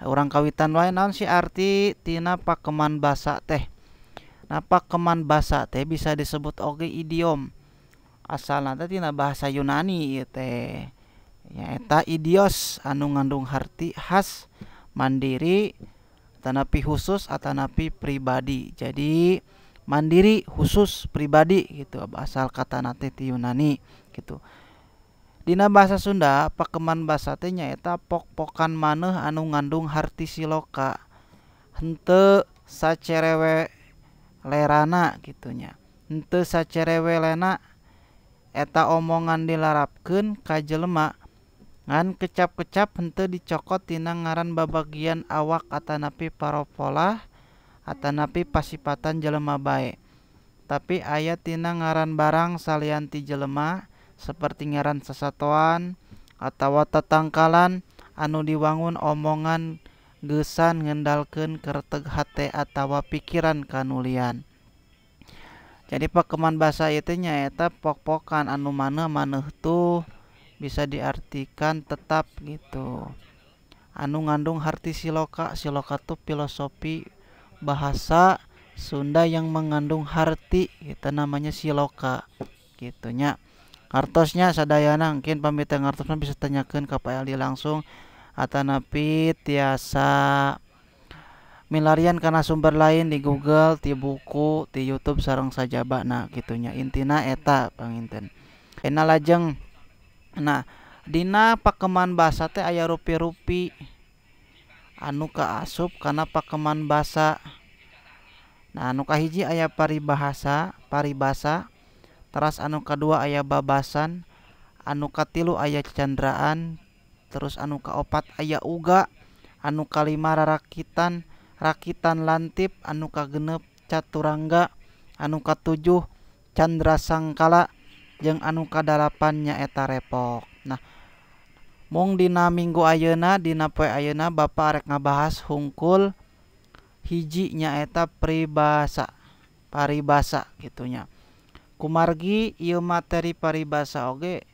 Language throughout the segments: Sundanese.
Urang kawitan wae, naon sih arti tina pakeman basa teh? Nah, pakeman basa teh bisa disebut oge idiom. Asalna teh tina bahasa Yunani ieu teh, nyaeta idios anu ngandung harti khas, mandiri, atanapi khusus, atanapi pribadi. Jadi mandiri, khusus, pribadi gitu asal katana teh ti Yunani gitu. Dina bahasa Sunda, pakeman basa teh nyaeta pok-pokan maneuh anu ngandung harti siloka, henteu sacerewelerana kitu nya, henteu sacerewelena eta omongan dilarapkeun ka jelema, ngan kecap-kecap henteu dicokot tina ngaran babagian awak atanapi paropolah atanapi pasipatan jelema bae, tapi aya tina ngaran barang salian ti jelema, seperti ngaran sasatoan atawa tatangkalan anu diwangun omongan geusan ngendalkeun kereteg hate atawa pikiran kanulian. Jadi pakeman basa ieu teh nyaeta pok-pokan anu maneuh maneuh tuh bisa diartikan tetap gitu, anu ngandung harti siloka. Siloka tuh filosofi bahasa Sunda yang mengandung harti itu namanya siloka gitu nya. Artosnya sadayana, mungkin pami teu ngartos mah bisa tanyakeun ka Pak Eldi langsung atanapi tiasa milarian kana sumber lain di Google, ti buku, ti YouTube sareng sajabana kitu nya. Intina eta panginten. Ena lajeng, nah, dina pakeman basa teh aya rupi-rupi anu kaasup kana pakeman basa. Nah, anu kahiji aya paribahasa, paribasa, teras anu kadua aya babasan, anu katilu aya candraan, terus anu kaopat aya uga, anu kalima rarakitan, rakitan lantip, anu kagenep caturangga, anu katujuh candra sangkala, jeung anu kadalapan nyaeta repok. Nah, mung dina minggu ayeuna, dina poe ayeuna Bapak arek ngabahas hungkul hiji, nyaeta peribahasa, paribasa kitu nya. Kumargi ieu materi paribasa oge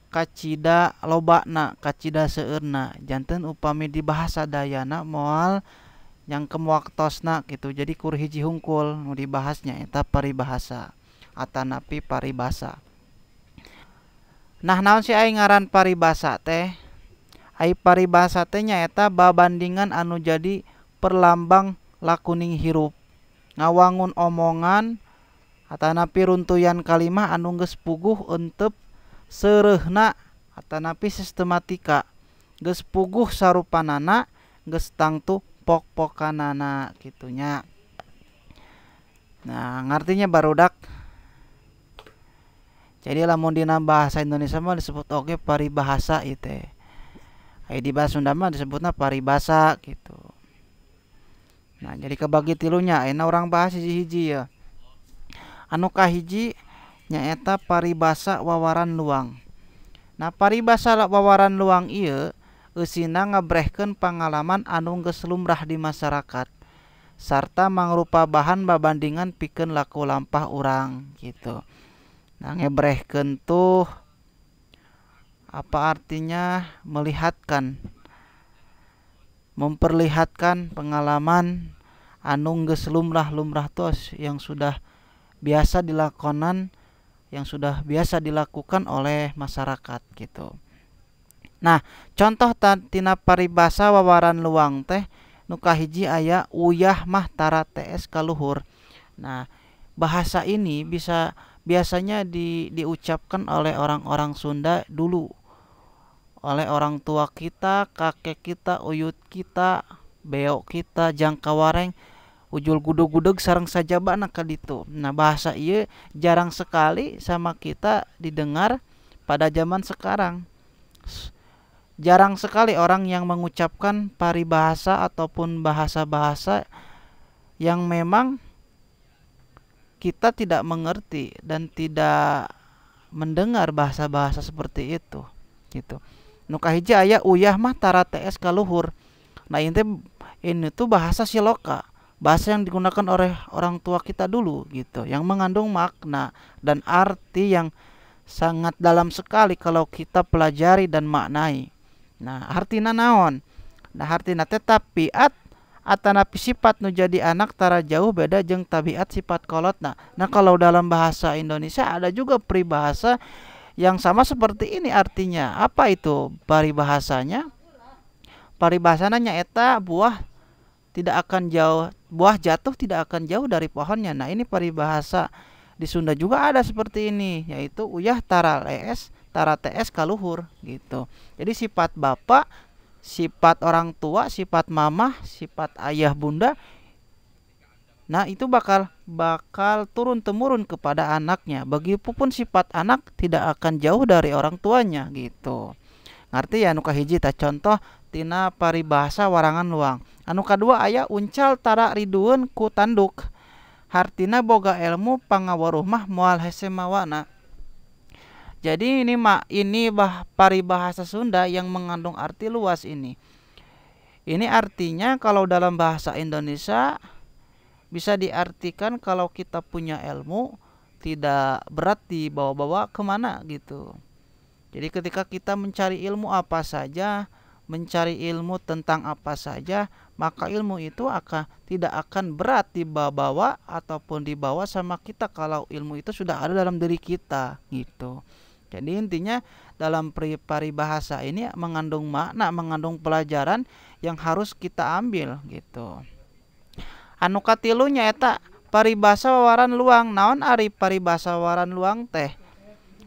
kacida lobana, kacida seueurna, janten upami dibahas sadayana moal nyangkem waktosna gitu. Jadi kur hiji hungkul nu dibahas, nyaeta paribahasa atanapi paribasa. Nah, naon sih ai ngaran paribasa teh? Ai paribasa teh nyaeta babandingan anu jadi perlambang lakuning hirup, ngawangun omongan atanapi runtuyan kalimah anu geus puguh entep seureuhna atanapi sistematika, geus puguh sarupanana, geus tangtu pok-pokanana kitu nya. Nah, ngartinya, barudak? Jadi lamun dina bahasa Indonesia mah disebut oge paribahasa ieu teh. Ai di bahasa Sunda mah disebutna paribasa gitu. Nah, jadi kebagi tilunya. Ayeuna urang bahas hiji-hiji ya. Anu kahiji nyaeta paribasa wawaran luang. Nah, paribasa wawaran luang ieu eusina ngabrehkeun pangalaman anu geus lumrah di masyarakat sarta mangrupa bahan babandingan pikeun laku lampah urang gitu. Nah, ngebrehkeun tuh apa artinya? Melihatkan, memperlihatkan pengalaman anu geus lumrah-lumrah tuh yang sudah biasa dilakonan, yang sudah biasa dilakukan oleh masyarakat gitu. Nah, contoh tina paribasa wawaran luang teh nu kahiji aya "Uyah mah tara tees ka luhur". Nah, bahasa ini bisa biasanya diucapkan oleh orang-orang Sunda dulu, oleh orang tua kita, kakek kita, uyut kita, beo kita, jangka wareng, ujul gudeg-gudeg sareng sajabana ka ditu. Nah, bahasa ieu jarang sekali sama kita didengar pada zaman sekarang. Jarang sekali orang yang mengucapkan paribahasa ataupun bahasa-bahasa yang memang kita tidak mengerti dan tidak mendengar bahasa-bahasa seperti itu gitu. Nu kahiji aya "Uyah mah tara tees ka luhur". Nah, ini tuh bahasa siloka, bahasa yang digunakan oleh orang tua kita dulu gitu, yang mengandung makna dan arti yang sangat dalam sekali kalau kita pelajari dan maknai. Nah, artinya naon? Nah, hartina teh tabiat atanapi sifat nu jadi anak tara jauh beda jeung tabiat sifat kolotna. Nah, kalau dalam bahasa Indonesia ada juga peribahasa yang sama seperti ini artinya. Apa itu paribahasanya? Paribahasana nyaeta buah tidak akan jauh, buah jatuh tidak akan jauh dari pohonnya. Nah, ini paribahasa di Sunda juga ada seperti ini, yaitu uyah tara lees tara tees kaluhur gitu. Jadi sifat bapak, sifat orang tua, sifat mamah, sifat ayah bunda, nah itu bakal bakal turun temurun kepada anaknya. Begitupun sifat anak tidak akan jauh dari orang tuanya gitu. Ngerti ya? Nu kahiji tah contoh tina paribahasa warangan luang. Anu kadua aya uncal tara ridueun ku tanduk. Hartina boga ilmu pangaweruh mah moal hese mawana. Jadi ini mah ini bah paribahasa Sunda yang mengandung arti luas ini. Ini artinya kalau dalam bahasa Indonesia bisa diartikan kalau kita punya ilmu tidak berat dibawa-bawa kemana gitu. Jadi ketika kita mencari ilmu apa saja, mencari ilmu tentang apa saja, maka ilmu itu akan tidak akan berat dibawa ataupun dibawa sama kita kalau ilmu itu sudah ada dalam diri kita gitu. Jadi intinya dalam paribahasa ini mengandung makna, mengandung pelajaran yang harus kita ambil gitu. Anu katilu nyaeta paribasa wawaran luang. Naon ari paribasa wawaran luang teh?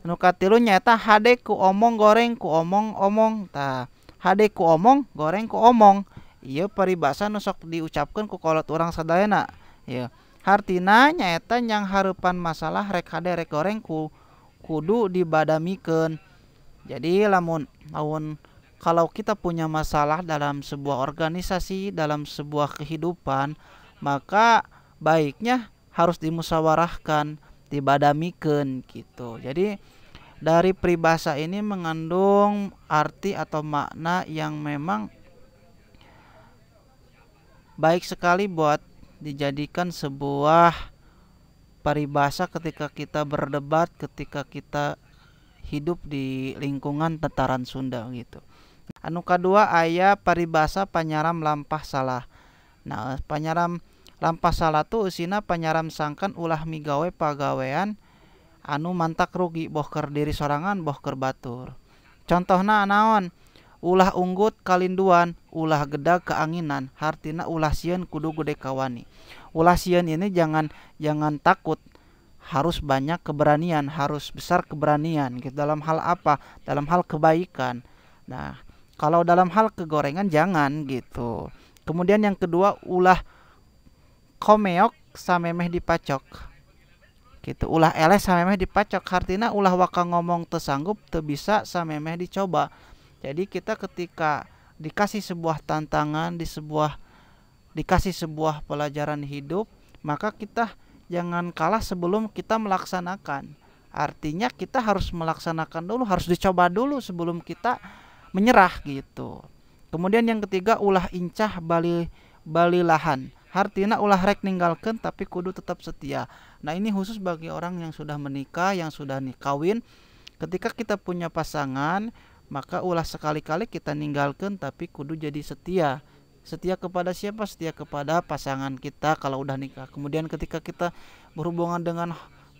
Anu katilu nyaeta hade ku omong goreng ku omong-omong. Tah, hade ku omong goreng ku omong. Ieu paribasa nu sok diucapkeun ku kolot urang sadayana. Ieu hartina nyaeta nyanghareupan masalah rek hade rek goreng ku kudu dibadamikeun. Jadi lamun lamun kalau kita punya masalah dalam sebuah organisasi, dalam sebuah kehidupan, maka baiknya harus dimusyawarahkan, dibadamikeun gitu. Jadi dari peribahasa ini mengandung arti atau makna yang memang baik sekali buat dijadikan sebuah paribasa ketika kita berdebat, ketika kita hidup di lingkungan tataran Sunda gitu. Anu kadua aya paribasa panyaram lampah salah. Nah, panyaram lampah salah tuh eusina panyaram sangkan ulah migawe pagawean anu mantak rugi boh keur diri sorangan boh keur batur. Contohna naon? Ulah unggut kalinduan, ulah gedag keanginan, hartina ulah sieun kudu gede kawani. Ulah sieun ini jangan jangan takut, harus banyak keberanian, harus besar keberanian gitu. Dalam hal apa? Dalam hal kebaikan. Nah, kalau dalam hal kegorengan jangan gitu. Kemudian yang kedua ulah komeok samemeh dipacok. Gitu, ulah eleh samemeh dipacok, hartina ulah waka ngomong teu sanggup teu bisa samemeh dicoba. Jadi kita ketika dikasih sebuah tantangan, di sebuah dikasih sebuah pelajaran hidup, maka kita jangan kalah sebelum kita melaksanakan. Artinya kita harus melaksanakan dulu, harus dicoba dulu sebelum kita menyerah gitu. Kemudian yang ketiga ulah incah bali balilahan. Hartina ulah rek ninggalkeun tapi kudu tetap setia. Nah, ini khusus bagi orang yang sudah menikah, yang sudah kawin. Ketika kita punya pasangan, maka ulah sekali-kali kita ninggalkan tapi kudu jadi setia. Setia kepada siapa? Setia kepada pasangan kita kalau udah nikah. Kemudian ketika kita berhubungan dengan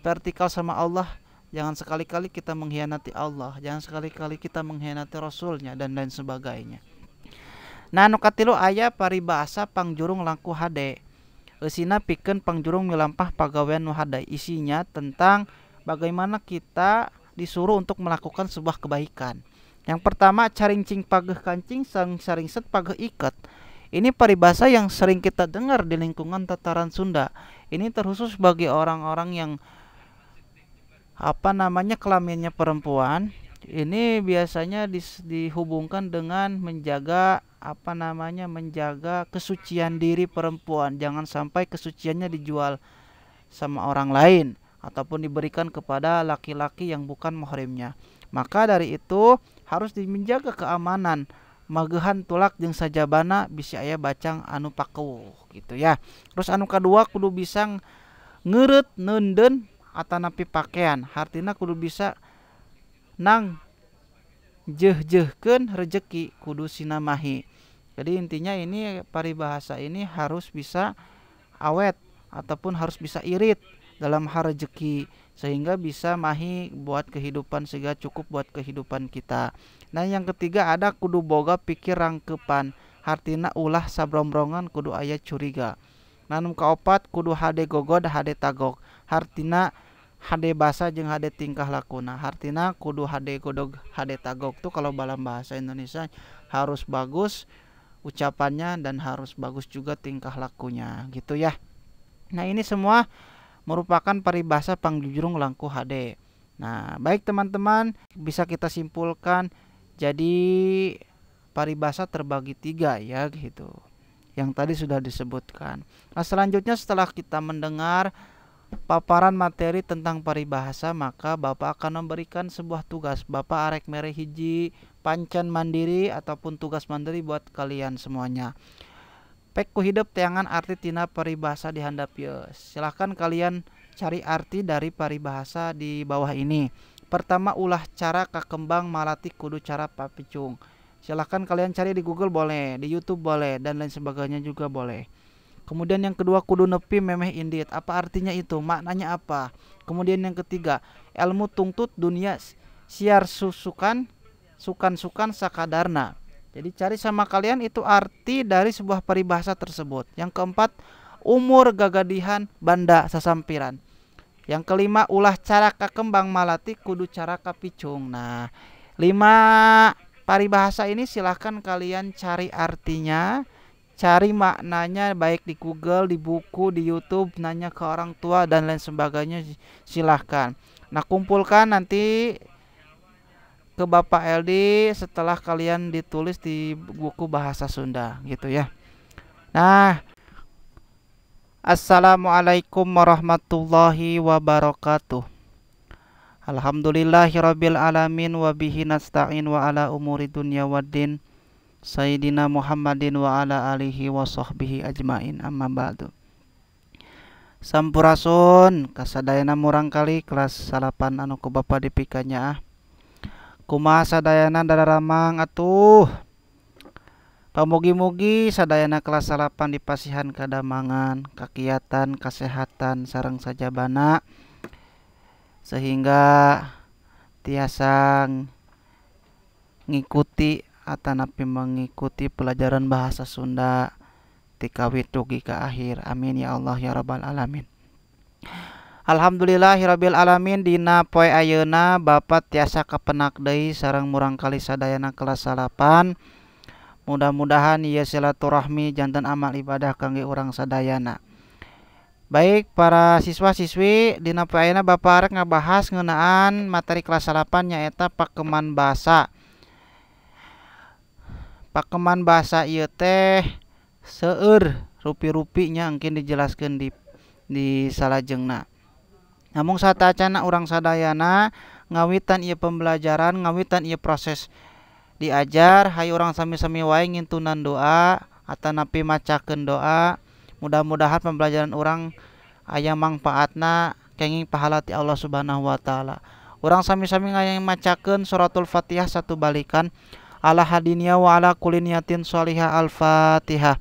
vertikal sama Allah, jangan sekali-kali kita mengkhianati Allah, jangan sekali-kali kita mengkhianati Rasulnya dan lain sebagainya. Nah, anu katilu aya paribasa pangjurung langkung hade. Eusina pikeun pangjurung milampah pagawean nu hade. Isinya tentang bagaimana kita disuruh untuk melakukan sebuah kebaikan. Yang pertama, carincing pageuh kancing, sang saringset pageuh iket. Ini paribasa yang sering kita dengar di lingkungan tataran Sunda. Ini terkhusus bagi orang-orang yang apa namanya kelaminnya perempuan. Ini biasanya dihubungkan dengan menjaga apa namanya menjaga kesucian diri perempuan. Jangan sampai kesuciannya dijual sama orang lain ataupun diberikan kepada laki-laki yang bukan muhrimnya. Maka dari itu harus menjaga keamanan. Mageuhan tulak jeung sajabana bisi aya bacang anu pakeuh gitu ya. Terus anu kadua kudu bisa ngeureut neundeun atanapi pakaian. Hartina kudu bisa nang jeuh-jeuhkeun rejeki kudu sinamahi. Jadi intinya ini paribahasa ini harus bisa awet ataupun harus bisa irit dalam hal rezeki sehingga bisa mahi buat kehidupan, sehingga cukup buat kehidupan kita. Nah, yang ketiga ada kudu boga pikir rangkepan, hartina ulah sabrombrongan, kudu aya curiga. Nah, nu kaopat kudu hade gogod hade tagok, hartina hade basa jeung hade tingkah lakuna. Hartina kudu hade godog hade tagok tuh kalau dalam bahasa Indonesia harus bagus ucapannya dan harus bagus juga tingkah lakunya gitu ya. Nah, ini semua merupakan paribasa pangjujurung langkung hade. Nah, baik teman-teman, bisa kita simpulkan jadi paribasa terbagi tiga ya gitu, yang tadi sudah disebutkan. Nah, selanjutnya setelah kita mendengar paparan materi tentang paribahasa, maka Bapak akan memberikan sebuah tugas. Bapak arek mere hiji pancen mandiri ataupun tugas mandiri buat kalian semuanya. Pek ku hidep teangan arti tina paribahasa di handap ieu. Silahkan kalian cari arti dari paribahasa di bawah ini. Pertama, ulah cara ka kembang malati kudu cara papicung. Silahkan kalian cari di Google boleh, di YouTube boleh, dan lain sebagainya juga boleh. Kemudian yang kedua, kudu nepi memeh indit. Apa artinya itu? Maknanya apa? Kemudian yang ketiga, ilmu tungtut dunia siar susukan sukan-sukan sakadarna. Jadi cari sama kalian itu arti dari sebuah paribahasa tersebut. Yang keempat, umur gagadihan banda sasampiran. Yang kelima, ulah cara ka kembang malati kudu cara kapicung. Nah, 5 paribahasa ini silahkan kalian cari artinya, cari maknanya baik di Google, di buku, di YouTube, nanya ke orang tua dan lain sebagainya, silahkan. Nah, kumpulkan nanti ke Bapak Eldi setelah kalian ditulis di buku bahasa Sunda gitu ya. Nah, assalamualaikum warahmatullahi wabarakatuh. Alhamdulillahirabbil alamin wa bihi nasta'in wa ala umuri dunya waddin. Sayyidina Muhammadin wa ala alihi wa sahbihi ajmain, amma ba'du. Sampurasun kasadayana murangkali kelas 8 anu ku Bapak dipikanyaah. Kumaha sadayana dararamang atuh. Pamugi-mugi sadayana kelas 8 dipasihan kadamangan, kakiatan, kesehatan sareng sajabana sehingga tiasa ngikuti atanapi mengikuti pelajaran bahasa Sunda tikawit dugi ka akhir. Amin ya Allah ya rabbal alamin. Alhamdulillahirabbil alamin, dina poe ayeuna Bapak tiasa kapenak deui sareng murangkali sadayana kelas 8. Mudah-mudahan ieu silaturahmi janten amal ibadah kangge urang sadayana. Baik para siswa-siswi, dina poe ayeuna Bapak arek ngabahas ngeunaan materi kelas 8 nyaeta pakeman basa. Pakeman basa ieu teh seueur rupi-rupinya engkin dijelaskeun di salajengna. Namun satacana urang sadayana ngawitan ieu pembelajaran, ngawitan ieu proses diajar, hayu urang sami-sami wae ngintunan doa atanapi macakeun doa. Mudah-mudahan pembelajaran urang aya mangpaatna kenging pahala ti Allah Subhanahu wa taala. Urang sami-sami macakeun suratul Fatihah satu balikan. Ala hadinya wa ala kulli niyatin sholihah. Al-Fatihah.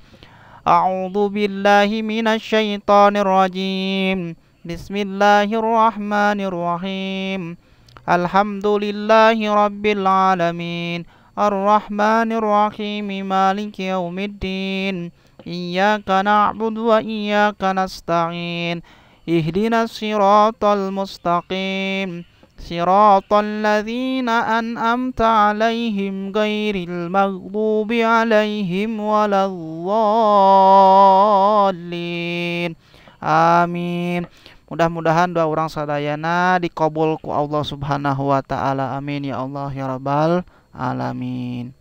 A'udzu billahi minasyaitonir rajim. Bismillahirrahmanirrahim. Alhamdulillahi rabbil alamin. Arrahmanirrahim. Maliki yaumiddin. Iyyaka na'budu wa iyyaka nasta'in. Ihdinas siratal mustaqim. Siratal ladzina an'amta 'alaihim ghairil maghdubi 'alaihim waladdallin. Amin. Mudah-mudahan doa urang sadayana dikabul ku Allah Subhanahu wa taala. Amin ya Allah ya rabbal alamin.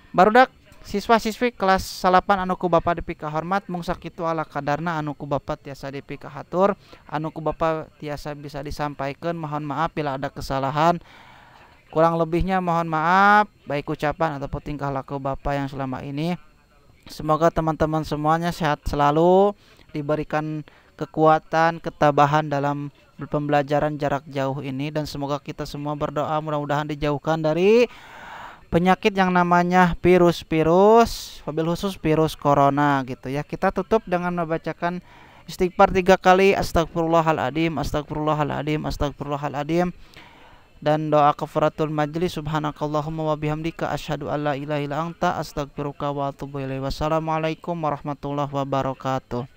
Barudak siswa-siswi kelas 8 anu ku Bapak dipikahormat, mung sakitu ala kadarna anu ku Bapak tiasa dipikahatur, anu ku Bapak tiasa bisa disampaikan. Mohon maaf bila ada kesalahan, kurang lebihnya mohon maaf, baik ucapan ataupun tingkah laku Bapak yang selama ini. Semoga teman-teman semuanya sehat selalu, diberikan kekuatan, ketabahan dalam pembelajaran jarak jauh ini, dan semoga kita semua berdoa mudah-mudahan dijauhkan dari penyakit yang namanya virus-virus, wabil khusus virus corona gitu ya. Kita tutup dengan membacakan istighfar 3 kali, astagfirullahaladzim, astagfirullahaladzim, astagfirullahaladzim, dan doa kafaratul majlis, subhanakallahumma wa bihamdika asyhadu alla ilaha illa anta astaghfiruka wa atubu ilaik. Wassalamualaikum warahmatullahi wabarakatuh.